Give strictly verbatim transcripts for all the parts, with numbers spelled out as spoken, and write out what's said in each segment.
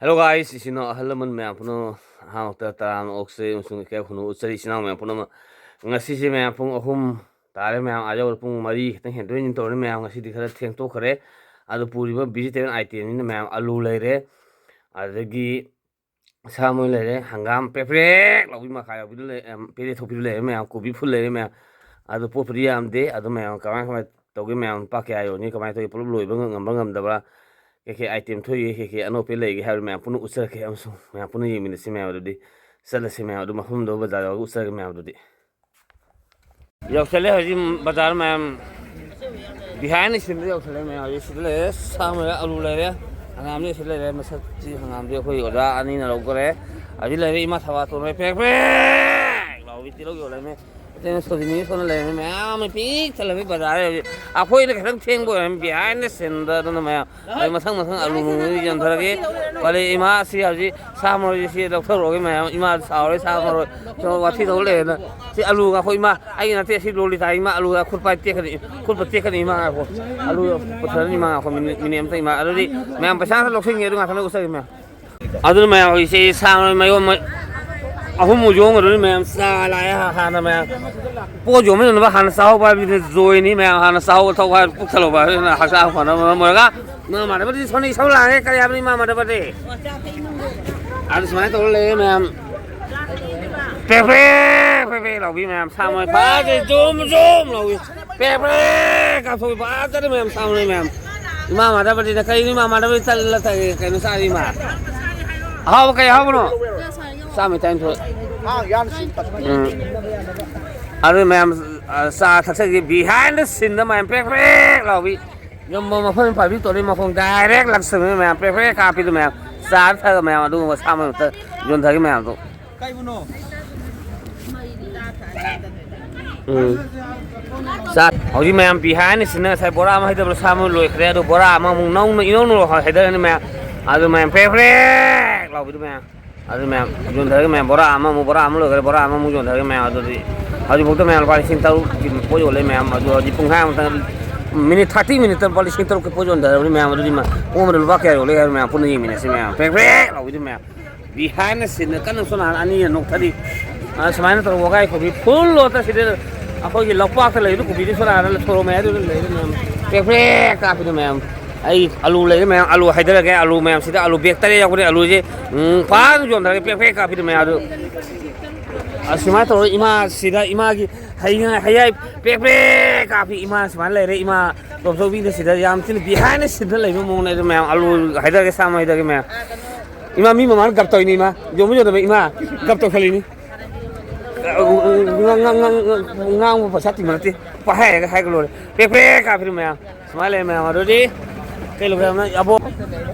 Hello guys, ꯏꯆꯤꯟ ꯏꯅꯥꯎ ꯑꯍꯜ ꯂꯃꯟ ꯃꯌꯥꯝ ꯄꯨꯝꯅꯃꯛ ꯑꯍꯥꯟꯃꯛꯇ ꯇꯔꯥꯝꯅ ꯑꯣꯛꯆꯩ ꯑꯃꯁꯨꯡ ꯏꯀꯥꯏ ꯈꯨꯝꯅꯕ ꯎꯠꯆꯔꯤ ꯏꯆꯤꯟ ꯏꯅꯥꯎ ꯃꯌꯥꯝ ꯄꯨꯝꯅꯃꯛ꯫ ꯉꯁꯤꯁꯦ ꯃꯌꯥꯝ ꯄꯨꯡ ꯑꯍꯨꯝ ꯇꯥꯔꯦ ꯃꯌꯥꯝ, ꯑꯥ ꯌꯧꯔꯦ ꯄꯨꯡ ꯃꯔꯤ ꯈꯤꯇꯪ ꯍꯦꯟꯗꯣꯏꯅꯤ ꯇꯧꯔꯅꯤ ꯃꯌꯥꯝ, ꯉꯁꯤꯗꯤ ꯈꯔ ꯊꯦꯡꯇꯣꯛꯈ꯭ꯔꯦ꯫ ꯑꯗꯨ ꯄꯨꯔꯤꯕ vegetable itemꯅꯤꯅ ꯃꯌꯥꯝ ꯑꯂꯨ ꯂꯩꯔꯦ, ꯑꯗꯒꯤ ꯁꯥ ꯃꯔꯣꯏ ꯂꯩꯔꯦ, ꯍꯪꯒꯥꯝ ꯄ꯭ꯔꯦꯛ ꯄ꯭ꯔꯦꯛ ꯂꯥꯎꯕꯤ ꯃꯈꯥ ꯌꯥꯎꯕꯤꯗꯨ ꯂꯩ, ꯑꯦꯝ, ꯄꯦꯔꯦ ꯊꯣꯛꯄꯤꯗꯨ ꯂꯩꯔꯦ ꯃꯌꯥꯝ, ꯀꯣꯕꯤ ꯐꯨꯜ ꯂꯩꯔꯦ ꯃꯌꯥꯝ꯫ ꯑꯗꯨ ꯄꯣꯠꯄꯨꯗꯤ ꯌꯥꯝꯗꯦ, ꯑꯗꯨ ꯃꯌꯥꯝ ꯀꯃꯥꯏ ꯀꯃꯥꯏ ꯇꯧꯒꯦ ꯃꯌꯥꯝ, ꯂꯨꯄꯥ ꯀꯌꯥ ꯌꯣꯟꯅꯤ, ꯀꯃꯥꯏꯅ ꯇꯧꯒꯦ, ꯄꯨꯂꯞ ꯂꯣꯏꯕ ꯉꯝꯕ꯭ꯔꯥ ꯉꯝꯗꯕ꯭ꯔꯥ, ꯀꯩ ꯀꯩ item ꯊꯣꯛꯏꯒꯦ, ꯀꯩ ꯀꯩ ꯑꯅꯧꯕ ꯂꯩꯒꯦ ꯍꯥꯏꯕꯗꯨ ꯃꯌꯥꯝ ꯄꯨꯟꯅ ꯎꯠꯆꯔꯛꯀꯦ ꯑꯃꯁꯨꯡ ꯃꯌꯥꯝ ꯄꯨꯟꯅ ꯌꯦꯡꯃꯤꯟꯅꯁꯤ ꯃꯌꯥꯝ꯫ ꯑꯗꯨꯗꯤ ꯆꯠꯂꯁꯤ ꯃꯌꯥꯝ, ꯑꯗꯨ ꯃꯐꯝꯗꯨ ꯕꯖꯥꯔ ꯌꯧꯔꯒ ꯎꯠꯆꯔꯒꯦ ꯃꯌꯥꯝ꯫ ꯑꯗꯨꯗꯤ ꯌꯧꯁꯜꯂꯦ ꯍꯧꯖꯤꯛ ꯕꯖꯥꯔ ꯃꯌꯥꯝ꯫ Behind the sceneꯗ ꯌꯧꯁꯜꯂꯦ ꯃꯌꯥꯝ꯫ ꯍꯧꯖꯤꯛ ꯁꯤꯗ ꯂꯩꯔꯦ, ꯁꯥ ꯃꯔꯣꯏ, ꯑꯂꯨ ꯂꯩꯔꯦ, ꯍꯪꯒꯥꯝꯗꯤ ꯁꯤꯗ ꯂꯩꯔꯦ꯫ ꯃꯁꯛꯁꯤ ꯍꯪꯒꯥꯝꯗꯤ ꯑꯩꯈꯣꯏ ꯑꯣꯖꯥ ꯑꯅꯤꯅ ꯂꯧꯈꯔꯦ꯫ ꯍꯧꯖꯤꯛ ꯂꯩꯔꯦ ꯏꯃꯥ ꯊꯕꯥ ꯇꯣꯟ ꯍꯣꯏ ꯄ꯭ꯔꯦꯛ ꯄ꯭ꯔꯦꯛ ꯂꯥꯎꯕꯤ ꯇꯤꯜꯍꯧ ꯌꯣꯜꯂꯝꯃꯦ꯫ ꯑꯇꯩꯅ ꯁꯣꯏꯖꯤꯟꯒꯤ ꯁꯣꯝꯗ ꯂꯩꯔꯝꯃꯦ꯫ ꯃꯌꯥꯝ ꯑꯃ ꯄꯤꯛ ꯊꯜꯂꯝꯃꯤ ꯕꯖꯥꯔ ꯍꯧꯖꯤꯛ꯫ ꯑꯩꯈꯣꯏꯅ ꯈꯤꯇꯪ ꯊꯦꯡꯕ ꯑꯣꯏꯔꯝꯃꯤ behind the sceneꯗ꯫ ꯑꯗꯨꯅ ꯃꯌꯥꯝ ꯑꯩ ꯃꯊꯪ ꯃꯊꯪ ꯑꯂꯨ ꯅꯨꯡꯂꯨꯗꯤ ꯌꯣꯟꯊꯔꯒꯦ꯫ ꯄꯥꯂꯦ ꯏꯃꯥ ꯁꯤ ꯍꯧꯖꯤꯛ ꯁꯥ ꯃꯔꯣꯏꯁꯤ ꯂꯧꯊꯔꯛꯑꯒꯦ ꯃꯌꯥꯝ꯫ ꯏꯃꯥ ꯁꯥꯎꯔꯦ ꯁꯥ ꯃꯔꯣꯏ꯫ ꯁꯣꯝ ꯋꯥꯊꯤ ꯇꯧ ꯂꯩꯔꯦꯅ꯫ ꯁꯤ ꯑꯂꯨ ꯉꯥꯈꯣ ꯏꯃꯥ꯫ ꯑꯩꯒꯤ ꯅꯠꯇꯦ ꯁꯤ ꯂꯣꯂꯤꯇꯥ ꯏꯃꯥ꯫ ꯑꯂꯨ ꯈꯨꯠ ꯄꯥꯏ ꯇꯦꯛꯀꯅꯤ꯫ ꯈꯨꯠ ꯄꯥꯏ ꯇꯦꯛꯀꯅꯤ ꯏꯃꯥ ꯉꯥꯈꯣ꯫ ꯑꯂꯨ ꯄꯨꯊꯔꯅꯤ ꯏꯃꯥ ꯉꯥꯈꯣ꯫ ꯃꯤꯅꯤꯠ, ꯃꯤꯅꯤꯠ ꯑꯝꯇ ꯏꯃꯥ꯫ ꯑꯗꯨꯗꯤ ꯃꯌꯥꯝ ꯄꯩꯁꯥ ꯈꯔ ꯂꯧꯁꯤꯟꯒꯦ ꯑꯗꯨ ꯉꯥꯛꯇꯪ ꯂꯧꯖꯒꯦ ꯃꯌꯥꯝ꯫ ꯑꯗꯨꯅ ꯃꯌꯥꯝ ꯍꯧꯖꯤꯛꯁꯦ ꯁꯥ ꯃꯔꯣꯏ ꯃꯌꯣꯝ ꯑꯍꯨꯝꯃꯨꯛ ꯌꯣꯝꯒꯗꯣꯏꯅꯤ ꯃꯌꯥꯝ꯫ ꯆꯥ ꯂꯥꯛꯑꯦ ꯍꯥꯟꯅ ꯃꯌꯥꯝ꯫ ꯄꯣꯠ ꯌꯣꯟꯕ ꯌꯣꯟꯅꯕ ꯍꯥꯟꯅ ꯆꯥꯍꯧꯕ ꯍꯥꯏꯕꯗꯨꯅ ꯖꯣꯏꯅꯤ ꯃꯌꯥꯝ꯫ ꯍꯥꯟꯅ ꯆꯥꯍꯧꯕ ꯊꯛꯄ ꯍꯥꯏꯕ ꯄꯨꯛ ꯊꯜꯍꯧꯕ ꯍꯥꯏꯕꯗꯨꯅ ꯍꯛꯆꯥꯡ ꯐꯅꯕ ꯃꯔꯝ ꯑꯣꯏꯔꯒ ꯏꯃꯥ ꯃꯥꯟꯅꯕꯗꯤ ꯁꯣꯝꯗ ꯏꯁꯧ ꯂꯥꯡꯉꯦ꯫ ꯀꯔꯤ ꯍꯥꯏꯕꯅꯤ ꯏꯃꯥ ꯃꯥꯟꯅꯕꯗꯤ? ꯑꯗꯨ ꯁꯨꯃꯥꯏꯅ ꯇꯧꯔ ꯂꯩꯔꯦ ꯃꯌꯥꯝ꯫ ꯄ꯭ꯔꯦꯛ ꯄ꯭ꯔꯦꯛ ꯄ꯭ꯔꯦꯛ ꯄ꯭ꯔꯦꯛ ꯂꯥꯎꯕꯤ ꯃꯌꯥꯝ꯫ ꯁꯥ ꯃꯔꯣꯏ ꯐꯥꯖꯩ ꯖꯣꯝ ꯖꯣꯝ ꯂꯥꯎꯕꯤ꯫ ꯄ꯭ꯔꯦꯛ ꯄ꯭ꯔꯦꯛ ꯀꯥꯞꯊꯣꯛꯏ ꯐꯖꯔꯦ ꯃꯌꯥꯝ ꯁꯥ ꯃꯔꯣꯏ ꯃꯌꯥꯝ꯫ ꯏꯃꯥ ꯃꯥꯟꯅꯕꯗꯤꯅ ꯀꯩꯅꯣ ꯏꯃꯥ ꯃꯥꯟꯅꯕꯗꯤ ꯇꯜꯂ ꯇꯜꯂ ꯀꯩꯅꯣ ꯆꯥꯔꯤ ꯏꯃꯥ꯫ ꯑꯍꯥꯎꯕ ꯀꯩ ꯑꯍꯥꯎꯕꯅꯣ? ꯆꯥꯝꯃꯩ ꯇꯔꯥꯅꯤꯊꯣꯏ꯫ ꯎꯝ꯫ ꯑꯗꯨ ꯃꯌꯥꯝ, ꯑ, ꯆꯥ ꯊꯛꯆꯒꯦ꯫ Behind the sceneꯗ ꯃꯌꯥꯝ ꯄ꯭ꯔꯦꯛ ꯄ꯭ꯔꯦꯛ ꯂꯥꯎꯕꯤ꯫ ꯌꯣꯟꯕ ꯃꯐꯝ ꯄꯥꯏꯕꯤ ꯇꯣꯔꯤ ꯃꯈꯣꯡ direct ꯂꯥꯛꯁꯟꯕ ꯃꯌꯥꯝ ꯄ꯭ꯔꯦꯛ ꯄ꯭ꯔꯦꯛ ꯀꯥꯞꯄꯤꯗꯨ ꯃꯌꯥꯝ꯫ ꯆꯥ ꯊꯛꯑꯒ ꯃꯌꯥꯝ ꯑꯗꯨꯒꯨꯝꯕ ꯁꯥ ꯃꯔꯣꯏ ꯌꯣꯟꯊꯔꯤ ꯃꯌꯥꯝꯗꯣ꯫ ꯎꯝ꯫ ꯆꯥ-, ꯍꯧꯖꯤꯛ ꯃꯌꯥꯝ behind the sceneꯗ ꯉꯁꯥꯏ ꯕꯣꯔꯥ ꯑꯃ ꯍꯩꯗꯕꯗꯣ ꯁꯥ ꯃꯔꯣꯏ ꯂꯣꯏꯈ꯭ꯔꯦ꯫ ꯑꯗꯨ ꯕꯣꯔꯥ ꯑꯃꯃꯨꯛ ꯅꯧꯅ ꯏꯅꯧ ꯅꯧꯅ ꯍꯩꯗꯔꯅꯤ ꯃꯌꯥꯝ꯫ ꯑꯗꯨ ꯃꯌꯥꯝ ꯄ꯭ꯔꯦꯛ ꯄ꯭ꯔꯦꯛ ꯂꯥꯎꯕꯤꯗꯨ ꯃꯌꯥꯝ꯫ ꯑꯗꯨ ꯃꯌꯥꯝ ꯌꯣꯟꯊꯔꯒꯦ ꯃꯌꯥꯝ, ꯕꯣꯔꯥ ꯑꯃꯃꯨꯛ, ꯕꯣꯔꯥ ꯑꯃ ꯂꯣꯏꯈꯔꯦ, ꯕꯣꯔꯥ ꯑꯃꯃꯨꯛ ꯌꯣꯟꯊꯔꯒꯦ ꯃꯌꯥꯝ꯫ ꯑꯗꯨꯗꯤ ꯍꯧꯖꯤꯛꯐꯥꯎꯗ ꯃꯌꯥꯝ ꯂꯨꯄꯥ ꯂꯤꯁꯤꯡ ꯇꯔꯨꯛꯀꯤ ꯄꯣꯠ ꯌꯣꯜꯂꯦ ꯃꯌꯥꯝ꯫ ꯑꯗꯨ ꯍꯧꯖꯤꯛ ꯄꯨꯡꯈꯥꯏꯃꯨꯛꯇꯪ ꯃꯤꯅꯤꯠ ꯊꯥꯔꯇꯤ ꯃꯤꯅꯤꯠꯇ ꯂꯨꯄꯥ ꯂꯤꯁꯤꯡ ꯇꯔꯨꯛꯀꯤ ꯄꯣꯠ ꯌꯣꯟꯊꯔꯕꯅꯤ ꯃꯌꯥꯝ꯫ ꯑꯗꯨꯗꯤ ꯃꯥ ꯄꯣꯝꯕꯗ ꯂꯨꯄꯥ ꯀꯌꯥ ꯌꯣꯜꯂꯦ ꯍꯥꯏꯕ ꯃꯌꯥꯝ ꯄꯨꯟꯅ ꯌꯦꯡꯃꯤꯟꯅꯁꯤ ꯃꯌꯥꯝ꯫ ꯄ꯭ꯔꯦꯛ ꯄ꯭ꯔꯦꯛ ꯂꯥꯎꯕꯤꯗꯨ ꯃꯌꯥꯝ꯫ ꯕꯤꯍꯥꯏꯟꯗ ꯁꯤꯟꯗ ꯀꯟꯅ ꯁꯣꯝ ꯅꯥꯀꯟ ꯑꯅꯤꯅ ꯅꯣꯛꯊꯔꯤ꯫ ꯑ, ꯁꯨꯃꯥꯏꯅ ꯇꯧꯔꯒ ꯋꯥꯒꯥꯏ ꯀꯣꯕꯤ ꯐꯨꯜ ꯂꯣꯠꯇ ꯁꯤꯗ ꯑꯩꯈꯣꯏꯒꯤ ꯂꯧꯄꯥꯛꯇ ꯂꯩꯔꯤꯕ ꯀꯣꯕꯤꯗꯨ ꯁꯣꯝ ꯅꯥꯀꯟꯗ ꯁꯣꯔꯣꯛ ꯃꯌꯥꯏꯗꯨꯗ ꯂꯩꯔꯤ ꯃꯌꯥꯝ꯫ ꯄ꯭ꯔꯦꯛ ꯄ꯭ꯔꯦꯛ ꯀꯥꯞꯄꯤꯗꯨ ꯃꯌꯥꯝ꯫ ꯑꯩ ꯑꯂꯨ ꯂꯩꯔꯤ ꯃꯌꯥꯝ꯫ ꯑꯂꯨ ꯍꯥꯏꯗꯔꯒꯦ꯫ ꯑꯂꯨ ꯃꯌꯥꯝꯁꯤꯗ ꯑꯂꯨ ꯕꯦꯛ ꯇꯔꯦꯠ ꯌꯥꯎꯕꯅꯦ꯫ ꯑꯂꯨꯁꯦ, ꯎꯝ, ꯐꯖꯅ ꯌꯣꯟꯊꯔꯒꯦ꯫ ꯄ꯭ꯔꯦꯛ ꯄ꯭ꯔꯦꯛ ꯀꯥꯞꯄꯤꯗꯨ ꯃꯌꯥꯝ꯫ ꯑꯗꯨ ꯑꯁꯨꯃꯥꯏꯅ ꯇꯧꯔꯒ ꯏꯃꯥꯁꯤꯗ, ꯏꯃꯥꯒꯤ ꯍꯩ-, ꯍꯩꯌꯥꯏ ꯄ꯭ꯔꯦꯛ ꯄ꯭ꯔꯦꯛ ꯀꯥꯞꯄꯤ꯫ ꯏꯃꯥ ꯁꯨꯃꯥꯏꯅ ꯂꯩꯔꯦ꯫ ꯏꯃꯥ ꯇꯣꯝꯆꯧꯕꯤꯅ ꯁꯤꯗ ꯌꯥꯝ ꯊꯤꯅ ꯕꯤꯍꯥꯏꯟꯗ ꯁꯤꯟꯗ ꯂꯩꯕ ꯃꯑꯣꯡꯅꯦ꯫ ꯑꯗꯨ ꯃꯌꯥꯝ ꯑꯂꯨ ꯍꯥꯏꯗꯔꯒꯦ, ꯆꯥꯝꯃ ꯍꯥꯏꯗꯔꯒꯦ ꯃꯌꯥꯝ꯫ ꯏꯃꯥ ꯃꯤ ꯃꯃꯥꯅ ꯒꯞ ꯇꯧꯔꯤꯅꯤ꯫ ꯏꯃꯥ ꯌꯣꯟꯕ ꯌꯣꯟꯗꯕ ꯏꯃꯥ ꯒꯞ ꯇꯧꯁꯜꯂꯤꯅꯤ꯫ ꯉꯥꯡ-, ꯉꯥꯡ-, ꯉꯥꯡ-, ꯉꯥꯡ-, ꯉꯥꯡꯕ ꯄꯩꯁꯥ ꯇꯤꯡꯕ ꯅꯠꯇꯦ꯫ ꯄꯪꯍꯥꯏ ꯍꯥꯏꯔꯒ ꯍꯥꯏꯒ ꯂꯣꯏꯔꯦ꯫ ꯄ꯭ꯔꯦꯛ ꯄ꯭ꯔꯦꯛ ꯀꯥꯞꯄꯤꯅꯤ ꯃꯌꯥꯝ꯫ ꯁꯨꯃꯥꯏꯅ ꯂꯩ ꯃꯌꯥꯝ꯫ ꯑꯗꯨꯗꯤ ꯀꯩ ꯂꯧꯒꯦ ꯍꯥꯏꯕꯅꯣ? ꯑꯕꯣ,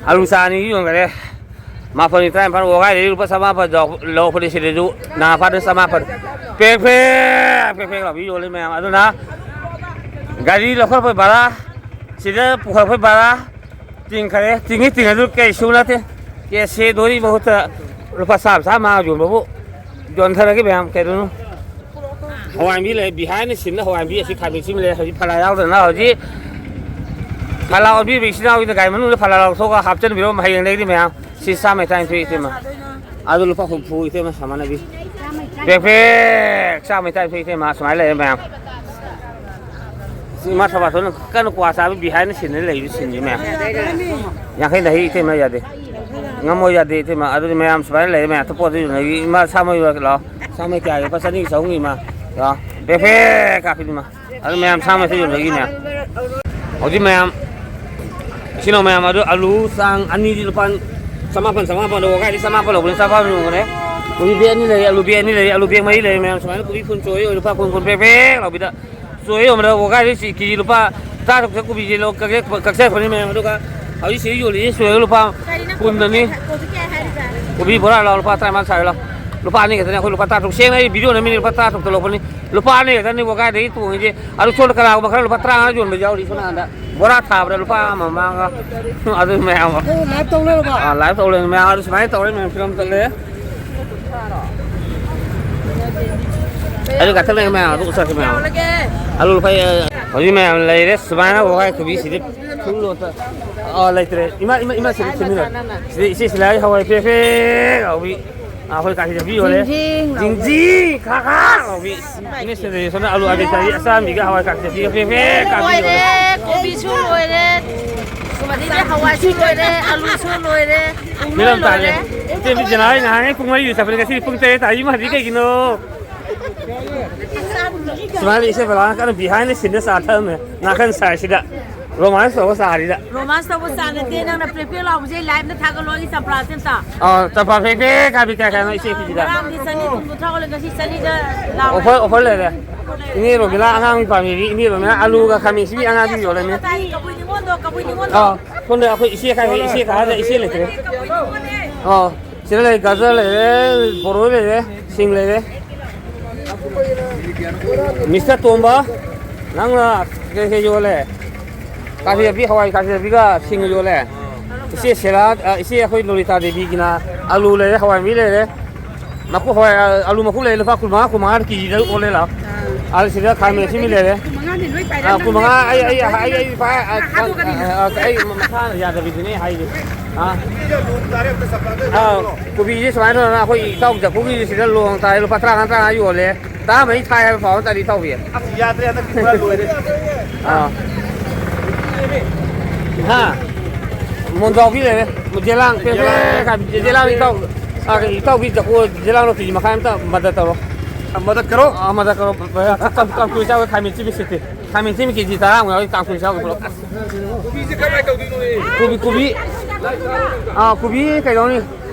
ꯑꯂꯨ ꯆꯥ ꯑꯅꯤ ꯌꯣꯟꯈꯔꯦ꯫ ꯃꯥꯄꯜꯒꯤ ꯇꯔꯥꯅꯤꯄꯥꯜ ꯑꯣꯒꯥꯏꯗꯒꯤ ꯂꯨꯄꯥ ꯆꯃꯥꯄꯜ ꯂꯧ-, ꯂꯧꯔꯛꯄꯅꯤ꯫ ꯁꯤꯗꯁꯨ ꯅꯍꯥ ꯐꯥꯗ ꯆꯃꯥꯄꯜ꯫ ꯄ꯭ꯔꯦꯛ ꯄ꯭ꯔꯦꯛ, ꯄ꯭ꯔꯦꯛ ꯄ꯭ꯔꯦꯛ ꯂꯥꯎꯕꯤ ꯌꯣꯜꯂꯤ ꯃꯌꯥꯝ꯫ ꯑꯗꯨꯅ ꯒꯥꯔꯤ ꯂꯧꯈꯠꯂꯛꯄꯩ ꯚꯔꯥ, ꯁꯤꯗ ꯄꯨꯈꯠꯂꯛꯄꯩ ꯚꯔꯥ ꯇꯤꯡꯈꯔꯦ꯫ ꯇꯤꯡꯉꯤ ꯇꯤꯡꯉꯁꯨ ꯀꯩꯁꯨ ꯅꯠꯇꯦ꯫ ꯀꯦꯁꯦꯗꯣꯔꯤ ꯃꯍꯨꯠꯇ ꯂꯨꯄꯥ ꯆꯥꯝꯃ ꯆꯥꯝꯃ ꯌꯣꯟꯕꯕꯨ ꯌꯣꯟꯊꯔꯒꯦ ꯃꯌꯥꯝ꯫ ꯀꯩꯗꯧꯅꯣ? ꯍꯋꯥꯏꯕꯤ ꯂꯩ, ꯕꯤꯍꯥꯏꯟꯗ ꯁꯤꯟꯗ ꯍꯋꯥꯏꯕꯤ ꯑꯁꯤ ꯈꯥꯃꯦꯟ ꯑꯁꯤꯟꯕꯤ ꯂꯩ꯫ ꯍꯧꯖꯤꯛ ꯐꯅꯥ ꯌꯥꯎꯗꯅ ꯍꯧꯖꯤꯛ ꯐꯅꯥ ꯑꯣꯟꯕꯤꯕ ꯏꯆꯤꯟ ꯏꯅꯥꯎꯒꯤꯅ ꯒꯥꯔꯤ ꯃꯅꯨꯡꯗ ꯐꯅꯥ ꯂꯧꯊꯣꯛꯑꯒ ꯍꯥꯞꯆꯤꯟꯕꯤꯔꯣ꯫ ꯍꯌꯦꯡꯗꯒꯤꯗꯤ ꯃꯌꯥꯝ ꯁꯤ ꯆꯥꯝꯃꯩ ꯇꯔꯥꯅꯤꯊꯣꯏ ꯏꯇꯩꯃ꯫ ꯑꯗꯨ ꯂꯨꯄꯥ ꯍꯨꯝꯐꯨ ꯏꯇꯩꯃ ꯁꯃꯥꯟꯅꯕꯤ꯫ ꯄ꯭ꯔꯦꯛ ꯄ꯭ꯔꯦꯛ ꯆꯥꯝꯃꯩ ꯇꯔꯥꯅꯤꯊꯣꯏ ꯏꯇꯩꯃ ꯁꯨꯃꯥꯏꯅ ꯂꯩꯔꯦ ꯃꯌꯥꯝ꯫ ꯁꯤ ꯏꯃꯥ ꯁꯕꯥꯇꯣꯟꯅ ꯀꯟꯅ ꯀ꯭ꯋꯥ ꯆꯥꯕ ꯕꯤꯍꯥꯏꯟꯗ ꯁꯤꯟꯗ ꯂꯩꯔꯤ ꯁꯤꯟꯁꯤ ꯃꯌꯥꯝ꯫ ꯌꯥꯡꯈꯩ ꯂꯩ ꯏꯇꯩꯃ ꯌꯥꯗꯦ꯫ ꯉꯝꯃꯣꯏ ꯌꯥꯗꯦ ꯏꯇꯩꯃ꯫ ꯑꯗꯨꯗꯤ ꯃꯌꯥꯝ ꯁꯨꯃꯥꯏꯅ ꯂꯩꯔꯦ ꯃꯌꯥꯝ꯫ ꯑꯇꯣꯞꯄ ꯑꯗꯨ ꯌꯣꯟꯅꯒꯤ ꯏꯃꯥ ꯁꯥꯃꯩ ꯂꯥꯛꯑꯣ꯫ ꯁꯥꯃꯩ ꯀꯌꯥꯒꯤ? ꯂꯨꯄꯥ ꯆꯅꯤꯒꯤ ꯆꯍꯨꯝꯒꯤ ꯏꯃꯥ꯫ ꯂꯥꯛꯑꯣ꯫ ꯄꯦ ꯄꯦ ꯀꯥꯞꯄꯤꯅꯤ ꯏꯃꯥ꯫ ꯑꯗꯨ ꯃꯌꯥꯝ ꯁꯥꯃꯩ ꯌꯣꯟꯅꯒꯤ ꯃꯌꯥꯝ꯫ ꯍꯧꯖꯤꯛ ꯃꯌꯥꯝ ꯏꯆꯤꯟ ꯏꯅꯥꯎ ꯃꯌꯥꯝ ꯑꯗꯨ ꯑꯂꯨ ꯆꯥꯡ ꯑꯅꯤꯗꯤ ꯂꯨꯄꯥ ꯆꯃꯥꯄꯜ, ꯆꯃꯥꯄꯜ ꯂꯧ꯫ ꯀꯥꯏꯗꯤ ꯆꯃꯥꯄꯜ ꯂꯧꯕꯅꯤ? ꯆꯃꯥꯄꯜ ꯌꯣꯟꯈ꯭ꯔꯦ꯫ ꯀꯣꯕꯤ ꯕꯦꯛ ꯑꯅꯤ ꯂꯩꯔꯦ, ꯑꯂꯨ ꯕꯦꯛ ꯑꯅꯤ ꯂꯩꯔꯦ, ꯑꯂꯨ ꯕꯦꯛ ꯃꯔꯤ ꯂꯩꯔꯦ ꯃꯌꯥꯝ꯫ ꯁꯨꯃꯥꯏꯅ ꯀꯣꯕꯤ ꯐꯨꯜ ꯆꯣꯏ ꯑꯣꯏ ꯂꯨꯄꯥ ꯀꯨꯟ, ꯀꯨꯟ ꯄꯦꯛ ꯄꯦꯛ ꯂꯥꯎꯕꯤꯗ ꯆꯣꯏ ꯌꯣꯟꯕꯗ ꯋꯥꯒꯥꯏꯗꯤ ꯁꯤ ꯀꯦꯖꯤ ꯂꯨꯄꯥ ꯇꯔꯥ ꯇꯔꯨꯛꯇ ꯀꯣꯕꯤꯁꯦ ꯂꯧ-, ꯀꯛꯆ-, ꯀꯛꯆꯔꯛꯄꯅꯤ ꯃꯌꯥꯝ꯫ ꯑꯗꯨꯒ ꯍꯧꯖꯤꯛ ꯁꯤꯗ ꯌꯣꯜꯂꯤꯁꯤ ꯆꯣꯏ ꯂꯨꯄꯥ ꯀꯨꯟꯗꯅꯤ꯫ ꯀꯣꯕꯤ ꯕꯣꯔꯥ ꯂꯥꯎ ꯂꯨꯄꯥ ꯇꯔꯥꯃꯉꯥ ꯁꯥꯔꯦ ꯂꯥꯎ꯫ ꯂꯨꯄꯥ ꯑꯅꯤ ꯈꯛꯇꯅꯤ ꯑꯩꯈꯣꯏ ꯂꯨꯄꯥ ꯇꯔꯥ ꯇꯔꯨꯛ꯫ ꯁꯦꯡꯅ ꯑꯩ ꯚꯤꯗꯤꯑꯣ ꯅꯝꯃꯤꯅꯤ ꯂꯨꯄꯥ ꯇꯔꯥ ꯇꯔꯨꯛꯇ ꯂꯧꯕꯅꯤ꯫ ꯂꯨꯄꯥ ꯑꯅꯤ ꯈꯛꯇꯅꯤ ꯋꯥꯒꯥꯏꯗꯒꯤ ꯇꯣꯡꯉꯤꯁꯦ꯫ ꯑꯗꯨ ꯁꯣꯝꯗ ꯀꯅꯥꯒꯨꯝꯕ ꯈꯔ ꯂꯨꯄꯥ ꯇꯔꯥꯃꯉꯥ ꯌꯣꯟꯕ ꯌꯥꯎꯔꯤ ꯁꯣꯝ ꯅꯥꯀꯟꯗ꯫ ꯕꯣꯔꯥ ꯊꯥꯕꯗ ꯂꯨꯄꯥ ꯑꯃ ꯃꯥꯡꯉ꯫ ꯑꯗꯨ ꯃꯌꯥꯝ ꯑꯃ꯫ ꯑꯦ, ꯂꯥꯏꯚ ꯇꯧ ꯂꯩꯔꯕ? ꯑꯥ, ꯂꯥꯏꯚ ꯇꯧ ꯂꯩꯔꯦ ꯃꯌꯥꯝ꯫ ꯑꯗꯨ ꯁꯨꯃꯥꯏꯅ ꯇꯧꯔꯦ ꯃꯌꯥꯝ, ꯐꯤꯂꯝ ꯆꯠꯂꯦ꯫ ꯑꯗꯨ ꯉꯥꯛꯇ ꯂꯩ ꯃꯌꯥꯝ, ꯑꯗꯨ ꯎꯆꯥꯛꯁꯤ ꯃꯌꯥꯝ꯫ ꯌꯥꯎꯔꯒꯦ꯫ ꯑꯂꯨ ꯐꯩ, ꯍꯧꯖꯤꯛ ꯃꯌꯥꯝ ꯂꯩꯔꯦ ꯁꯨꯃꯥꯏꯅ ꯋꯥꯒꯥꯏ ꯀꯣꯕꯤ ꯁꯤꯗꯤ ꯐꯨꯜ ꯂꯣꯠꯇ꯫ ꯑꯥ, ꯂꯩꯇ꯭ꯔꯦ꯫ ꯏꯃꯥ, ꯏꯃꯥ, ꯏꯃꯥ ꯁꯤꯗꯤ ꯁꯦꯝꯃꯤꯔꯣ꯫ ꯁꯤꯗ ꯏꯆꯦ ꯁꯤꯂꯥꯒꯤ ꯍꯋꯥꯏ ꯄꯦꯛ ꯄꯦꯛ ꯂꯥꯎꯕꯤ꯫ ꯑꯥ, ꯑꯩꯈꯣꯏ ꯀꯥꯁꯤ ꯆꯠꯄꯤ ꯌꯣꯜꯂꯦ꯫ ꯖꯤꯡ ꯖꯤꯡ ꯂꯥꯎꯕ꯫ ꯖꯤꯡ ꯖꯤꯡ ꯈꯥ ꯈꯥ ꯂꯥꯎꯕꯤ꯫ ꯏꯅꯦ ꯁꯤꯗꯗꯤ ꯁꯣꯝꯗ ꯑꯂꯨ ꯑꯗꯩ ꯆꯥꯕꯤ ꯑꯆꯥꯝꯕꯤꯒ ꯍꯋꯥꯏ ꯀꯥꯁꯤ ꯆꯠꯄꯤꯒ ꯄꯦꯛ ꯄꯦꯛ ꯀꯥꯕꯤ ꯂꯣꯏꯔꯦ, ꯌꯣꯜꯂꯦ꯫ ꯀꯣꯕꯤꯁꯨ ꯂꯣꯏꯔꯦ, ꯑꯗꯒꯤ ꯍꯋꯥꯏꯁꯨ ꯂꯣꯏꯔꯦ, ꯑꯂꯨꯁꯨ ꯂꯣꯏꯔꯦ, ꯄꯨꯡꯂꯣꯏ ꯃꯤꯔꯝ ꯇꯥꯔꯦ꯫ ꯂꯣꯏꯔꯦ꯫ ꯏꯆꯦ ꯃꯤ ꯖꯅꯥꯍꯣꯏ ꯅꯍꯥꯟꯉꯩ ꯄꯨꯡ ꯃꯔꯤꯗ ꯆꯠꯄꯅꯦ, ꯉꯁꯤꯗꯤ ꯄꯨꯡ ꯇꯔꯦꯠ ꯇꯥꯔꯤ ꯃꯥꯜꯂꯤ ꯀꯩꯒꯤꯅꯣ? ꯁꯨꯃꯥꯏꯅ ꯏꯆꯦ ꯕꯂꯥꯅ ꯀꯟꯅ behind the scene ꯗ ꯆꯥ ꯊꯛꯑꯝꯃꯦ꯫ ꯅꯥꯀꯟ ꯁꯥꯏꯠꯁꯤꯗ romance ꯇꯧꯕ ꯆꯥꯔꯤꯗ꯫ Romance ꯇꯧꯕ ꯆꯥ ꯅꯠꯇꯦ, ꯅꯪꯅ ꯄ꯭ꯔꯦꯛ ꯄ꯭ꯔꯦꯛ ꯂꯥꯎꯕꯁꯦ live ꯇ ꯊꯥꯒꯠꯂꯣ, ꯑꯩꯒꯤ ꯆꯝꯄ꯭ꯔꯥꯁꯦ ꯑꯝꯇ꯫ ꯑꯥ, ꯆꯝꯄ꯭ꯔꯥ ꯄ꯭ꯔꯦꯛ ꯄ꯭ꯔꯦꯛ ꯀꯥꯕꯤ ꯀꯌꯥ ꯀꯌꯥꯅꯣ ꯏꯆꯦ ꯀꯦꯖꯤꯗ? ꯉꯔꯥꯡꯗꯤ ꯆꯅꯤ ꯀꯨꯟ ꯀꯨꯟꯊ꯭ꯔꯥ ꯌꯣꯜꯂꯦ, ꯉꯁꯤ ꯆꯅꯤꯗ ꯂꯥꯎꯔꯦ꯫ Offer, offer ꯂꯩꯔꯦ꯫ ꯏꯅꯦ ꯔꯣꯃꯤꯂꯥ ꯑꯉꯥꯡꯒꯤ ꯄꯥꯝꯕꯤꯕꯤ, ꯏꯅꯦ ꯔꯣꯃꯤꯂꯥ ꯑꯂꯨꯒ ꯈꯥꯃꯦꯟ ꯑꯁꯤꯟꯕꯤ ꯑꯉꯥꯡꯕꯤ ꯌꯣꯜꯂꯝꯃꯦ꯫ ꯀꯕꯨꯏ ꯅꯤꯉꯣꯜꯗꯣ, ꯀꯕꯨꯏ ꯅꯤꯉꯣꯜꯗꯣ꯫ ꯑꯥ, ꯁꯣꯝꯗ ꯑꯩꯈꯣꯏ ꯏꯆꯦ ꯈꯥꯏ, ꯏꯆꯦ ꯈꯥꯏꯗ ꯏꯆꯦ ꯂꯩꯇ꯭ꯔꯦ꯫ ꯑꯥ, ꯁꯤꯗ ꯂꯩ, ꯒꯖꯔ ꯂꯩꯔꯦ, ꯕꯣꯔꯣꯏ ꯂꯩꯔꯦ, ꯁꯤꯡ ꯂꯩꯔꯦ꯫ Mister ꯇꯣꯝꯕ, ꯅꯪꯅ ꯀꯩ ꯀꯩ ꯌꯣꯜꯂꯦ? ꯀꯥꯐꯤ ꯆꯠꯄꯤ, ꯍꯋꯥꯏ ꯀꯥꯐꯤ ꯆꯠꯄꯤꯒ ꯁꯤꯡꯒ ꯌꯣꯜꯂꯦ꯫ ꯏꯆꯦ ꯁꯦꯂꯥ, ꯑ, ꯏꯆꯦ ꯑꯩꯈꯣꯏ ꯂꯣꯂꯤꯇꯥ ꯗꯦꯕꯤꯒꯤꯅ ꯑꯂꯨ ꯂꯩꯔꯦ, ꯍꯋꯥꯏ ꯃꯨꯕꯤ ꯂꯩꯔꯦ꯫ ꯃꯀꯨ ꯍꯋꯥꯏ, ꯑ, ꯑꯂꯨ ꯃꯀꯨ ꯂꯩꯔꯦ, ꯂꯨꯄꯥ ꯀꯨꯟꯃꯉꯥ, ꯀꯨꯟꯃꯉꯥ ꯀꯦꯖꯤꯗ ꯑꯣꯜꯂꯦ ꯂꯥꯎ꯫ ꯑꯥ꯫ ꯑꯗꯨ ꯁꯤꯗ ꯈꯥꯃꯦꯟ ꯑꯁꯤꯟꯕꯤ ꯂꯩꯔꯦ꯫ ꯀꯨꯟꯃꯉꯥꯅꯦ, ꯂꯣꯏ ꯄꯥꯏꯔꯦ꯫ ꯑꯥ, ꯀꯨꯟꯃꯉꯥ, ꯑꯩ, ꯑꯩ, ꯑꯩ, ꯑꯩ, ꯄꯥꯏ-, ꯑ, ꯍꯥꯠꯇꯣꯛꯀꯅꯤ꯫ ꯑ, ꯑ, ꯑꯩ ꯃꯁꯥꯅ ꯌꯥꯗꯕꯤꯗꯨꯅꯦ ꯍꯥꯏꯁꯦ꯫ ꯑꯥ꯫ ꯑꯥ, ꯀꯣꯕꯤꯁꯦ ꯁꯨꯃꯥꯏꯅ ꯇꯧꯗꯅ ꯑꯩꯈꯣꯏ ꯏꯇꯥꯎ ꯖꯀꯨꯒꯤ ꯁꯤꯗ ꯂꯣꯡ ꯇꯥꯏ, ꯂꯨꯄꯥ ꯇꯔꯥꯃꯉꯥ, ꯇꯔꯥꯃꯉꯥ ꯌꯣꯜꯂꯦ꯫ ꯇꯔꯥꯃꯔꯤ ꯊꯥꯏ ꯍꯥꯏꯕ ꯄꯥꯎ ꯅꯠꯇ꯭ꯔꯗꯤ ꯏꯇꯥꯎꯕꯤ꯫ ꯑꯁ, ꯌꯥꯗ꯭ꯔꯦ, ꯍꯟꯗꯛꯇꯤ ꯄꯨꯔꯥ ꯂꯣꯏꯔꯦ꯫ ꯑꯥ꯫ ꯍꯥ? ꯃꯣꯟꯖꯥꯎꯕꯤ ꯂꯩꯔꯦ꯫ ꯌꯦꯂꯥꯡ ꯄꯦ ꯄꯦ ꯈꯥꯏꯕꯤ, ꯌꯦꯂꯥꯡ ꯏꯇꯥꯎ-, ꯑꯥ, ꯏꯇꯥꯎꯕꯤ ꯖꯀꯣ, ꯌꯦꯂꯥꯡꯗꯣ ꯀꯦꯖꯤ ꯃꯈꯥꯏ ꯑꯝꯇ ꯃꯗꯠ ꯇꯧꯔꯣ꯫ ꯑꯥ, ꯃꯗꯠ ꯀꯔꯣ? ꯑꯥ, ꯃꯗꯠ ꯀꯔꯣ꯫ ꯀꯥꯡ-, ꯀꯥꯡꯁꯣꯏ ꯆꯥꯕ ꯈꯥꯃꯦꯟ ꯑꯁꯤꯟꯕꯤ ꯁꯤꯠꯇꯦ꯫ ꯈꯥꯃꯦꯟ ꯑꯁꯤꯟꯕꯤ ꯀꯦꯖꯤ ꯇꯔꯥꯃꯨꯛ ꯌꯥꯎꯔꯤ, ꯀꯥꯡꯁꯣꯏ ꯆꯥꯕ ꯄꯨꯂꯞ꯫ ꯀꯣꯕꯤꯁꯦ ꯀꯃꯥꯏꯅ ꯇꯧꯗꯣꯏꯅꯣ? ꯀꯣꯕꯤ, ꯀꯣꯕꯤ꯫ ꯑꯥ, ꯀꯣꯕꯤ ꯀꯩꯗꯧꯅꯤ?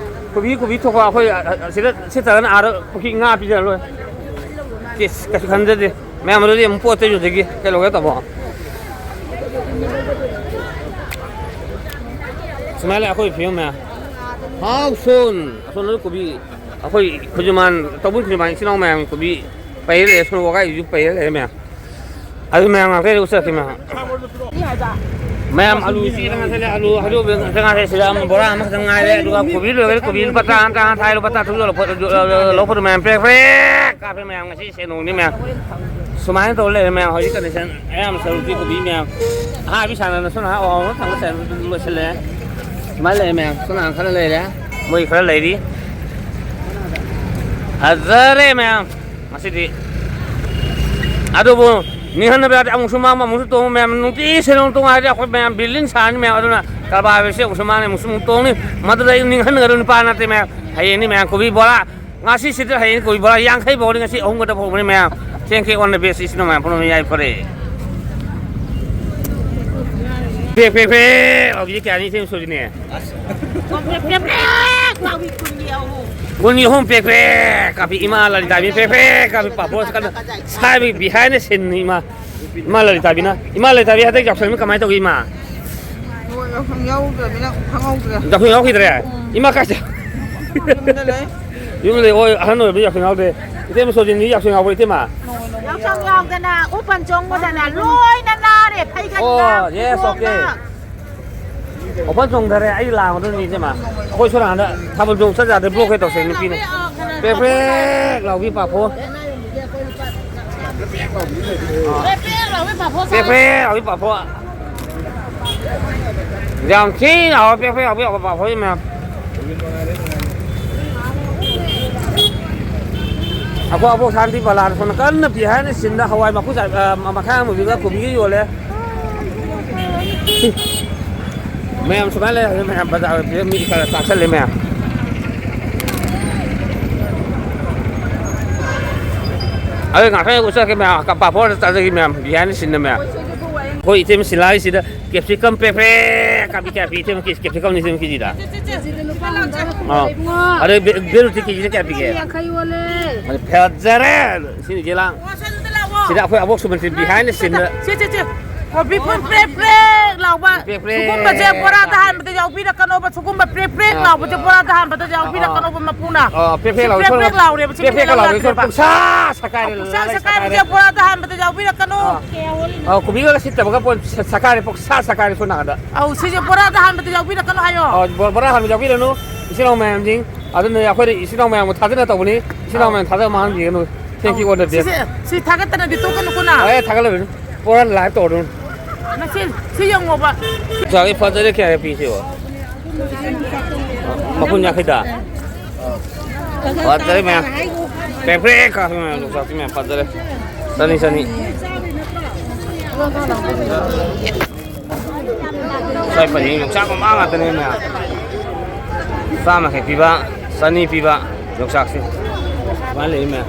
ꯀꯣꯕꯤ, ꯀꯣꯕꯤ ꯊꯣꯛꯄ ꯑꯩꯈꯣꯏ, ꯑ, ꯑ, ꯁꯤꯗ ꯁꯤꯠꯇ꯭ꯔꯒꯅ ꯑꯥꯗ ꯄꯨꯈ꯭ꯔꯤ ꯉꯥ ꯄꯤꯖꯔ ꯂꯣꯏꯔꯦ꯫ ꯏꯁ, ꯀꯩꯁꯨ ꯈꯟꯖꯗꯦ꯫ ꯃꯌꯥꯝ ꯑꯗꯨꯗꯤ ꯑꯃꯨꯛ ꯄꯣꯠ ꯆꯩ ꯌꯣꯟꯖꯒꯦ꯫ ꯀꯩ ꯂꯧꯒꯦ ꯇꯥꯃꯣ? ꯁꯨꯃꯥꯏꯅ ꯂꯩ ꯑꯩꯈꯣꯏ ꯐꯤꯕꯝ ꯃꯌꯥꯝ꯫ ꯍꯥꯎ ꯁꯣꯟ! ꯑꯁꯣꯝꯗ ꯀꯣꯕꯤ, ꯑꯩꯈꯣꯏ ꯈꯨꯖꯨꯃꯥꯟ, ꯇꯧꯕꯨꯜ ꯈꯨꯖꯨꯃꯥꯟ ꯏꯆꯤꯟ ꯏꯅꯥꯎ ꯃꯌꯥꯝ ꯀꯣꯕꯤ ꯄꯩꯔ ꯂꯩꯔꯦ, ꯁꯣꯔꯣꯛ ꯋꯥꯒꯥꯏꯁꯤꯁꯨ ꯄꯩꯔ ꯂꯩꯔꯦ ꯃꯌꯥꯝ꯫ ꯑꯗꯨ ꯃꯌꯥꯝ ꯉꯥꯛꯇ ꯎꯠꯆꯔꯛꯀꯦ ꯃꯌꯥꯝ꯫ ꯃꯌꯥꯝ ꯑꯂꯨ ꯁꯤ ꯈꯤꯇꯪ ꯉꯥꯏꯁꯜꯂꯦ, ꯑꯂꯨ ꯍꯥꯏꯗꯣꯛꯑꯒ ꯈꯤꯇꯪ ꯉꯥꯏꯔꯦ, ꯁꯤꯗ ꯑꯃ ꯕꯣꯔꯥ ꯑꯃꯈꯛꯇꯪ ꯉꯥꯏꯔꯦ, ꯑꯗꯨꯒ ꯀꯣꯕꯤ ꯂꯣꯏꯈꯔꯦ, ꯀꯣꯕꯤ ꯂꯨꯄꯥ ꯇꯔꯥ, ꯇꯔꯥ ꯊꯥꯏ, ꯂꯨꯄꯥ ꯇꯔꯥ ꯇꯔꯨꯛ ꯌꯣꯜꯂꯛꯄ-, ꯌꯣ-, ꯌꯣ-, ꯂꯧꯕꯗꯣ ꯃꯌꯥꯝ ꯄ꯭ꯔꯦꯛ ꯄ꯭ꯔꯦꯛ ꯀꯥꯞꯄꯦ ꯃꯌꯥꯝ, ꯉꯁꯤ ꯁꯦꯟ ꯅꯨꯡꯅꯤ ꯃꯌꯥꯝ꯫ ꯁꯨꯃꯥꯏꯅ ꯇꯧꯔ ꯂꯩꯔꯦ ꯃꯌꯥꯝ, ꯍꯧꯖꯤꯛ ꯀꯟꯗꯤꯁꯟ ꯑꯌꯥꯝꯕ ꯁꯔꯨꯛꯇꯤ ꯀꯣꯕꯤ ꯃꯌꯥꯝ꯫ ꯑꯍꯥꯕꯤ ꯁꯥꯟꯅꯅ ꯁꯣꯝ ꯅꯥꯀꯟ ꯑꯋꯥꯡꯂꯣꯝꯗ ꯊꯪꯕ ꯁꯥꯏꯠ ꯂꯣꯏꯁꯤꯜꯂꯦ꯫ ꯁꯨꯃꯥꯏꯅ ꯂꯩꯔꯦ ꯃꯌꯥꯝ, ꯁꯣꯝ ꯅꯥꯀꯟ ꯈꯔ ꯂꯩꯔꯦ, ꯃꯣꯏ ꯈꯔ ꯂꯩꯔꯤ꯫ ꯐꯖꯔꯦ ꯃꯌꯥꯝ꯫ ꯉꯁꯤꯗꯤ꯫ ꯑꯗꯨꯕꯨ ꯅꯤꯡꯍꯟꯅꯕ ꯌꯥꯗꯦ, ꯑꯃꯨꯛꯁꯨ ꯃꯥꯡꯕ, ꯑꯃꯨꯛꯁꯨ ꯇꯣꯡꯕ, ꯃꯌꯥꯝ ꯅꯨꯡꯇꯤ ꯁꯦꯟꯗꯣꯡ ꯇꯣꯡ ꯍꯥꯏꯔꯗꯤ ꯑꯩꯈꯣꯏ ꯃꯌꯥꯝ building ꯁꯥꯔꯅꯤ ꯃꯌꯥꯝ, ꯑꯗꯨꯅ ꯀꯔꯕꯥꯔ ꯍꯥꯏꯕꯁꯤ ꯑꯃꯨꯛꯁꯨ ꯃꯥꯡꯅꯤ, ꯑꯃꯨꯛꯁꯨ ꯑꯃꯨꯛ ꯇꯣꯡꯅꯤ꯫ ꯃꯗꯨꯗ ꯑꯩ ꯅꯤꯡꯍꯟꯅꯒꯗꯕ ꯅꯨꯄꯥ ꯅꯠꯇꯦ ꯃꯌꯥꯝ꯫ ꯍꯌꯦꯡꯅꯤ ꯃꯌꯥꯝ ꯀꯣꯕꯤ ꯕꯣꯔꯥ, ꯉꯁꯤ ꯁꯤꯠꯇ꯭ꯔ ꯍꯌꯦꯡ ꯀꯣꯕꯤ ꯕꯣꯔꯥ ꯌꯥꯡꯈꯩ ꯐꯥꯎꯅꯤ, ꯉꯁꯤ ꯑꯍꯨꯝ ꯈꯛꯇ ꯐꯥꯎꯕꯅꯤ ꯃꯌꯥꯝ꯫ Thank you on the best, ꯏꯆꯤꯟ ꯏꯅꯥꯎ ꯃꯌꯥꯝ ꯄꯨꯝꯅꯃꯛ ꯌꯥꯏꯐꯔꯦ꯫ ꯄꯦꯛ ꯄꯦꯛ ꯄꯦꯛ ꯂꯥꯎꯕꯤꯁꯦ ꯀꯌꯥꯅꯤ ꯏꯆꯦ ꯁꯣꯏꯔꯤꯅꯦ? ꯄꯦꯛ ꯄꯦꯛ ꯄꯦꯛ ꯂꯥꯎꯕꯤ ꯀꯨꯟꯒꯤ ꯑꯍꯨꯝ꯫ ꯀꯨꯟꯒꯤ ꯑꯍꯨꯝ ꯄꯦꯛ ꯄꯦꯛ ꯀꯥꯞꯄꯤ, ꯏꯃꯥ ꯂꯂꯤꯇꯥꯕꯤ ꯄꯦꯛ ꯄꯦꯛ ꯀꯥꯞꯄꯤ, ꯄꯥꯐꯣꯔ ꯀꯟꯅ ꯁꯥꯏꯕꯒꯤ behind the scene ꯅꯤ ꯏꯃꯥ꯫ ꯏꯃꯥ ꯂꯂꯤꯇꯥꯕꯤꯅ, ꯏꯃꯥ ꯂꯂꯤꯇꯥꯕꯤ ꯍꯟꯗꯛ ꯌꯥꯎꯁꯪꯅ ꯀꯃꯥꯏꯅ ꯇꯧꯒꯦ ꯏꯃꯥ? ꯍꯣꯏ, ꯌꯥꯎꯁꯪ ꯌꯥꯎꯗ꯭ꯔꯕꯅꯤꯅ ꯈꯪꯍꯧꯗ꯭ꯔꯦ꯫ ꯌꯥꯎꯁꯪ ꯌꯥꯎꯈꯤꯗ꯭ꯔꯦ? ꯎꯝ꯫ ꯏꯃꯥ ꯀꯥꯏ ꯆꯠ-, ꯌꯨꯝꯗ ꯂꯩ꯫ ꯌꯨꯝꯗ ꯂꯩ꯫ ꯍꯣꯏ, ꯑꯍꯟ ꯑꯣꯏꯔꯕꯅꯤꯅ ꯌꯥꯎꯁꯪ ꯌꯥꯎꯗ꯭ꯔꯦ꯫ ꯏꯇꯩꯃ ꯁꯣꯖꯤꯟꯗꯤ ꯌꯥꯎꯁꯪ ꯌꯥꯎꯕ꯭ꯔꯣ ꯏꯇꯩꯃ? ꯌꯥꯎꯁꯪ ꯌꯥꯎꯗꯅ ꯎꯄꯟ ꯆꯣꯡꯕꯗꯅ ꯂꯣꯏꯅ ꯅꯥꯔꯦ, ꯐꯩꯒꯟꯒ ꯑꯣ, yes, okay꯫ ꯈꯨꯕꯣꯝꯒ꯫ ꯑꯣꯄꯟ ꯆꯣꯡꯊꯔꯦ, ꯑꯩ ꯂꯥꯡꯕꯗꯨꯅꯤ ꯏꯆꯦꯃ꯫ ꯑꯩꯈꯣꯏ ꯁꯣꯝ ꯅꯥꯀꯟꯗ ꯊꯥꯕꯜ ꯆꯣꯡ ꯆꯠ ꯌꯥꯗ꯭ꯔꯦ, block ꯍꯦꯛ ꯇꯧꯁꯦ ꯅꯨꯄꯤꯅ꯫ ꯄ꯭ꯔꯦꯛ ꯄ꯭ꯔꯦꯛ ꯂꯥꯎꯕꯤ ꯄꯥꯐꯣꯔ꯫ ꯄ꯭ꯔꯦꯛ ꯄ꯭ꯔꯦꯛ ꯂꯥꯎꯕꯤ ꯄꯥꯐꯣꯔ ꯆꯥꯔꯦ꯫ ꯄ꯭ꯔꯦꯛ ꯄ꯭ꯔꯦꯛ ꯂꯥꯎꯕꯤ ꯄꯥꯐꯣꯔ꯫ ꯌꯥꯝ ꯊꯤꯅ ꯍꯥꯎꯕ ꯄ꯭ꯔꯦꯛ ꯄ꯭ꯔꯦꯛ ꯂꯥꯎꯕꯤ ꯄꯥꯐꯣꯔ ꯃꯌꯥꯝ꯫ ꯑꯩꯈꯣꯏ ꯑꯕꯣꯛ ꯁꯥꯟꯇꯤ ꯄꯂꯥꯗ ꯁꯣꯝꯗ ꯀꯟꯅ behind the scene ꯗ ꯍꯋꯥꯏ ꯃꯀꯨ ꯆꯥꯏ-, ꯑ, ꯃꯈꯥ ꯑꯃꯨꯕꯤꯒ ꯀꯣꯕꯤꯒ ꯌꯣꯜꯂꯦ꯫ ꯃꯌꯥꯝ ꯁꯨꯃꯥꯏꯅ ꯂꯩꯔꯦ, ꯃꯌꯥꯝ ꯕꯖꯥꯔ ꯃꯤ ꯈꯔ ꯆꯥꯁꯜꯂꯦ ꯃꯌꯥꯝ꯫ ꯑꯗꯨ ꯉꯥꯛꯇꯪ ꯎꯠꯆꯔꯛꯀꯦ ꯃꯌꯥꯝ, ꯄꯥꯐꯣꯔ ꯆꯥꯖꯒꯦ ꯃꯌꯥꯝ, behind the scene ꯗ ꯃꯌꯥꯝ꯫ ꯑꯩꯈꯣꯏ ꯏꯇꯩꯃ ꯁꯤꯂꯥꯒꯤꯁꯤꯗ capsicum ꯄ꯭ꯔꯦꯛ ꯄ꯭ꯔꯦꯛ ꯀꯥꯞꯄꯤ, ꯀꯌꯥ ꯄꯤ ꯏꯇꯩꯃ? Capsicum ꯅꯤ ꯏꯇꯩꯃ ꯀꯦꯖꯤꯗ꯫ ꯑꯥ꯫ ꯑꯗꯩ ꯕꯦ-, ꯕꯦꯂꯨꯇꯤ ꯀꯦꯖꯤꯗ ꯀꯌꯥ ꯄꯤꯒꯦ? ꯌꯥꯡꯈꯩ ꯑꯣꯜꯂꯦ꯫ ꯑꯗꯨ ꯐꯖꯔꯦ꯫ ꯁꯤꯅ ꯏꯆꯦ ꯂꯥꯡ꯫ ꯁꯤꯗ ꯑꯩꯈꯣꯏ ꯑꯕꯣꯛ ꯁꯨꯃꯟꯁꯤ behind the scene ꯗ꯫ ꯁꯦ, ꯁꯦ, ꯁꯦ꯫ ꯀꯣꯕꯤ ꯐꯨꯜ ꯄ꯭ꯔꯦꯛ ꯄ꯭ꯔꯦꯛ ꯂꯥꯎꯕ, ꯄ꯭ꯔꯦꯛ ꯄ꯭ꯔꯦꯛ꯫ ꯁꯤꯒꯨꯝꯕꯁꯦ ꯕꯣꯔꯥꯗ ꯍꯥꯟꯕꯗ ꯌꯥꯎꯕꯤꯔꯛꯀꯅꯣꯕ, ꯁꯤꯒꯨꯝꯕ ꯄ꯭ꯔꯦꯛ ꯄ꯭ꯔꯦꯛ ꯑꯥ꯫ ꯂꯥꯎꯕꯁꯦ ꯕꯣꯔꯥꯗ ꯍꯥꯟꯕꯗ ꯌꯥꯎꯕꯤꯔꯛꯀꯅꯣꯕ ꯃꯄꯨꯅ꯫ ꯑꯥ, ꯄ꯭ꯔꯦꯛ ꯄ꯭ꯔꯦꯛ ꯁꯤ ꯂꯥꯎꯕ ꯄ꯭ꯔꯦꯛ ꯁꯣꯔ-, ꯄ꯭ꯔꯦꯛ ꯂꯥꯎꯔꯦꯕ, ꯁꯤ ꯄ꯭ꯔꯦꯛ ꯄ꯭ꯔꯦꯛ ꯃꯤꯅ ꯂꯥꯎꯕ ꯁꯣꯔ ꯂꯥꯛꯇ꯭ꯔꯦꯕ꯫ ꯄꯨꯡꯁꯥ ꯁꯥꯀꯥꯏꯔꯦ, ꯄꯨꯡꯁꯥ ꯂꯥꯏ ꯁꯥꯀꯥꯏꯕꯁꯦ ꯁꯥꯀꯥꯏꯔꯦ꯫ ꯕꯣꯔꯥꯗ ꯍꯥꯟꯕꯗ ꯌꯥꯎꯕꯤꯔꯛꯀꯅꯣ꯫ ꯑꯥ꯫ ꯑꯥ, ꯀꯣꯕꯤꯒ ꯁꯤꯠꯇꯕꯒ ꯄꯣꯠ ꯁ-, ꯁꯥꯀꯥꯏꯔꯦ, ꯄꯨꯡꯁꯥ ꯁꯥꯀꯥꯏꯔꯦ ꯁꯣꯝ ꯅꯥꯀꯟꯗ꯫ ꯑꯧ, ꯁꯤꯁꯦ ꯕꯣꯔꯥꯗ ꯍꯥꯟꯕꯗ ꯌꯥꯎꯕꯤꯔꯛꯀꯅꯣ ꯍꯥꯏꯌꯣ꯫ ꯑꯥ, ꯕꯣ-, ꯕꯣꯔꯥ ꯍꯥꯟꯕ ꯌꯥꯎꯕꯤꯔꯅꯨ, ꯏꯆꯤꯜ ꯏꯅꯥꯎ ꯃꯌꯥꯝꯁꯤꯡ꯫ ꯑꯗꯨꯅ ꯑꯩꯈꯣꯏꯅ ꯏꯆꯤꯜ ꯏꯅꯥꯎ ꯃꯌꯥꯝꯕꯨ ꯊꯥꯖꯅ ꯇꯧꯕꯅꯤ, ꯏꯆꯤꯜ ꯏꯅꯥꯎ ꯑꯧ꯫ ꯃꯌꯥꯝ ꯊꯥꯖꯕ ꯃꯥꯡꯍꯟꯕꯤꯒꯅꯨ꯫ Thank you ꯑꯧ꯫ On the best꯫ ꯁꯤꯁꯦ, ꯁꯤ ꯊꯥꯒꯠꯇꯅꯗꯤ ꯇꯣꯛꯀꯅꯨꯀꯣ ꯅꯪ꯫ ꯑꯦ, ꯊꯥꯒꯠꯂꯕꯅꯤ꯫ ꯄꯨꯔꯥ live ꯇꯧꯔꯗꯧꯅꯤ꯫ ꯃꯁꯤ, ꯁꯤ ꯌꯦꯡꯉꯣꯕ꯫ ꯌꯣꯡꯆꯥꯛꯁꯦ ꯐꯖꯔꯦ, ꯀꯌꯥ ꯄꯤꯁꯤꯕꯣ? ꯃꯄꯨꯟ ꯌꯥꯡꯈꯩꯗ? ꯐꯖꯔꯦ ꯃꯌꯥꯝ꯫ ꯄ꯭ꯔꯦꯛ ꯄ꯭ꯔꯦꯛ ꯀꯥꯞꯄꯤ ꯃꯌꯥꯝ, ꯌꯣꯡꯆꯥꯛꯁꯤ ꯃꯌꯥꯝ ꯐꯖꯔꯦ꯫ ꯆꯅꯤ, ꯆꯅꯤ꯫ ꯁ꯭ꯋꯥꯏ ꯄꯔꯦꯡ ꯌꯣꯡꯆꯥꯛ ꯃꯃꯥ ꯉꯥꯛꯇꯅꯦ ꯃꯌꯥꯝ꯫ ꯆꯥꯝꯃ ꯈꯛ ꯄꯤꯕ, ꯆꯅꯤ ꯄꯤꯕ ꯌꯣꯡꯆꯥꯛꯁꯦ꯫ ꯑꯗꯨꯃꯥꯏꯅ ꯂꯩ ꯃꯌꯥꯝ꯫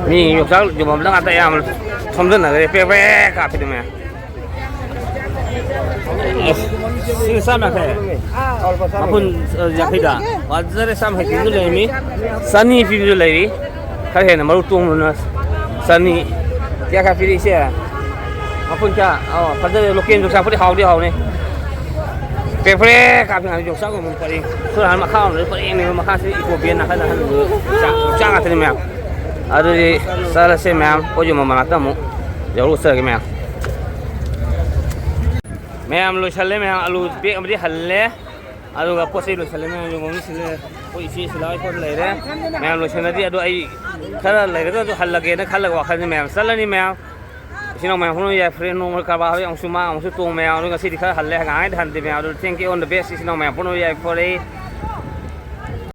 ꯃꯤ ꯌꯣꯡꯆꯥꯛ ꯌꯣꯟꯐꯝꯗ ꯉꯥꯛꯇ ꯑꯌꯥꯝꯕ ꯊꯣꯝꯖꯤꯟꯅꯈ꯭ꯔꯦ, ꯄ꯭ꯔꯦꯛ ꯄ꯭ꯔꯦꯛ ꯀꯥꯞꯄꯤꯗ ꯃꯌꯥꯝ꯫ ꯑꯁ, ꯁꯤꯅ ꯆꯥꯝ ꯌꯥꯡꯈꯩ꯫ ꯃꯄꯨꯟ, ꯑ, ꯌꯥꯡꯈꯩꯗ꯫ ꯐꯖꯔꯦ, ꯆꯥꯝ ꯌꯥꯡꯈꯩ ꯄꯤꯕꯁꯨ ꯂꯩꯔꯝꯃꯤ꯫ ꯆꯅꯤ ꯄꯤꯕꯁꯨ ꯂꯩꯔꯤ꯫ ꯈꯔ ꯍꯦꯟꯅ ꯃꯔꯨ ꯇꯣꯡꯕꯗꯨꯅ ꯆꯅꯤ꯫ ꯀꯌꯥ ꯀꯌꯥ ꯄꯤꯔꯤ, ꯏꯆꯦ? ꯃꯄꯨꯟ ꯀꯌꯥ? ꯑꯣ, ꯐꯖꯔꯦ, local ꯌꯣꯡꯆꯥꯛꯄꯨꯗꯤ ꯍꯥꯎꯗꯤ ꯍꯥꯎꯅꯤ꯫ ꯄ꯭ꯔꯦꯛ ꯄ꯭ꯔꯦꯛ ꯀꯥꯞꯄꯤ ꯉꯥꯏ ꯌꯣꯡꯆꯥꯛ ꯌꯣꯟꯐꯝ ꯄꯔꯦꯡ꯫ ꯁꯣꯝ ꯅꯥꯀꯟ ꯃꯈꯥꯔꯣꯝꯗ ꯄꯔꯦꯡꯅꯦꯕ, ꯃꯈꯥꯁꯤ eco van ꯅꯥꯀꯟꯗ ꯍꯜꯂꯨ꯫ ꯌꯣꯡꯆꯥꯛ, ꯌꯣꯡꯆꯥꯛ ꯉꯥꯛꯇꯅꯤ ꯃꯌꯥꯝ꯫ ꯑꯗꯨꯗꯤ ꯆꯠꯂꯁꯦ ꯃꯌꯥꯝ, ꯄꯣꯠ ꯌꯣꯟꯕ ꯃꯅꯥꯛꯇ ꯑꯃꯨꯛ ꯌꯧꯔꯨ ꯆꯠꯂꯒꯦ ꯃꯌꯥꯝ꯫ ꯃꯌꯥꯝ ꯂꯣꯏꯁꯜꯂꯦ ꯃꯌꯥꯝ, ꯑꯂꯨ bag ꯑꯃꯗꯤ ꯍꯜꯂꯦ꯫ ꯑꯗꯨꯒ ꯄꯣꯠ ꯆꯩ ꯂꯣꯏꯁꯜꯂꯦ ꯃꯌꯥꯝ, ꯌꯣꯟꯐꯝ ꯁꯤꯜꯂꯦ꯫ ꯑꯩꯈꯣꯏ ꯏꯆꯦ ꯁꯤꯂꯥ ꯍꯣꯏ ꯄꯣꯠ ꯂꯩꯔꯦ꯫ ꯃꯌꯥꯝ ꯂꯣꯏꯁꯟꯅꯗ꯭ꯔꯤ, ꯑꯗꯣ ꯑꯩ ꯈꯔ ꯂꯩꯔꯒꯁꯨ ꯍꯜꯂꯒꯦꯅ ꯈꯜꯂꯒ ꯋꯥꯈꯜꯁꯦ ꯃꯌꯥꯝ ꯆꯠꯂꯅꯤ ꯃꯌꯥꯝ꯫ ꯏꯆꯤꯟ ꯏꯅꯥꯎ ꯃꯌꯥꯝ ꯄꯨꯝꯅꯃꯛ ꯌꯥꯏꯐꯔꯦ, ꯅꯣꯡꯃ ꯀꯔꯕꯥꯔ ꯍꯧꯔꯦ, ꯑꯃꯨꯛꯁꯨ ꯃꯥꯡ ꯑꯃꯨꯛꯁꯨ ꯇꯣꯡ ꯃꯌꯥꯝ, ꯑꯗꯨ ꯉꯁꯤꯗꯤ ꯈꯔ ꯍꯜꯂꯦ, ꯉꯥꯏꯍꯥꯛꯉꯩꯗꯤ ꯍꯟꯗꯦ ꯃꯌꯥꯝ꯫ ꯑꯗꯨ thank you, all the best, ꯏꯆꯤꯟ ꯏꯅꯥꯎ ꯃꯌꯥꯝ ꯄꯨꯝꯅꯃꯛ ꯌꯥꯏꯐꯔꯦ꯫